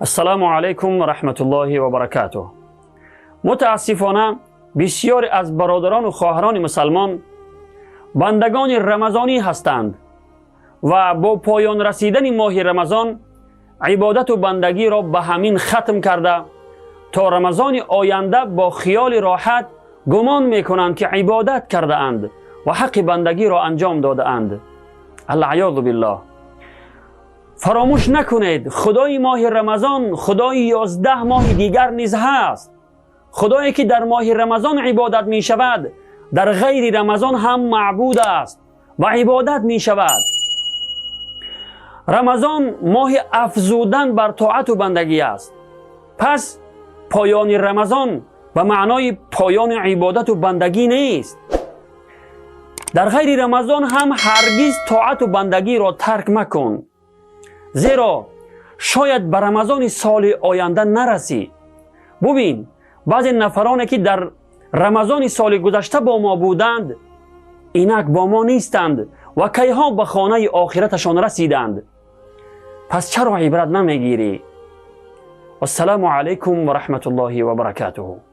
Ассалому алайкум ва раҳматуллоҳи ва баракатуҳ. Мутаассифона, бисёре аз бародарону хоҳарони мусалмон бандагони рамазонӣ ҳастанд ва бо поён расидани моҳи Рамазон ибодату бандагиро ба ҳамин хатм карда, то Рамазони оянда бо хиёли роҳат гумон мекунанд, ки ибодат кардаанд ва ҳаққи бандагиро анҷом додаанд. Алъаёзу биллоҳ. Фаромӯш накунед, Худои моҳи Рамазон Худои 11 моҳи дигар низ ҳаст. Худое ки дар моҳи Рамазон ибодат мешавад, дар ғайри Рамазон ҳам маъбуд аст ва ибодат мешавад. Рамазон моҳи афзудан бар тоату бандагӣ аст. Пас поёни Рамазон ба маънои поёни ибодату бандагӣ нест. Дар ғайри Рамазон ҳам ҳаргиз тоату бандагиро тарк макун, зеро шояд ба Рамазони соли оянда нарасӣ. Бубин, баъзе нафароне ки дар Рамазони соли гузашта бо мо буданд, инак бо мо нестанд ва кайҳо ба хонаи охираташон расиданд. Пас чаро ибрат намегирӣ? Вассалому алайкум ва раҳматуллоҳи ва баракатуҳу.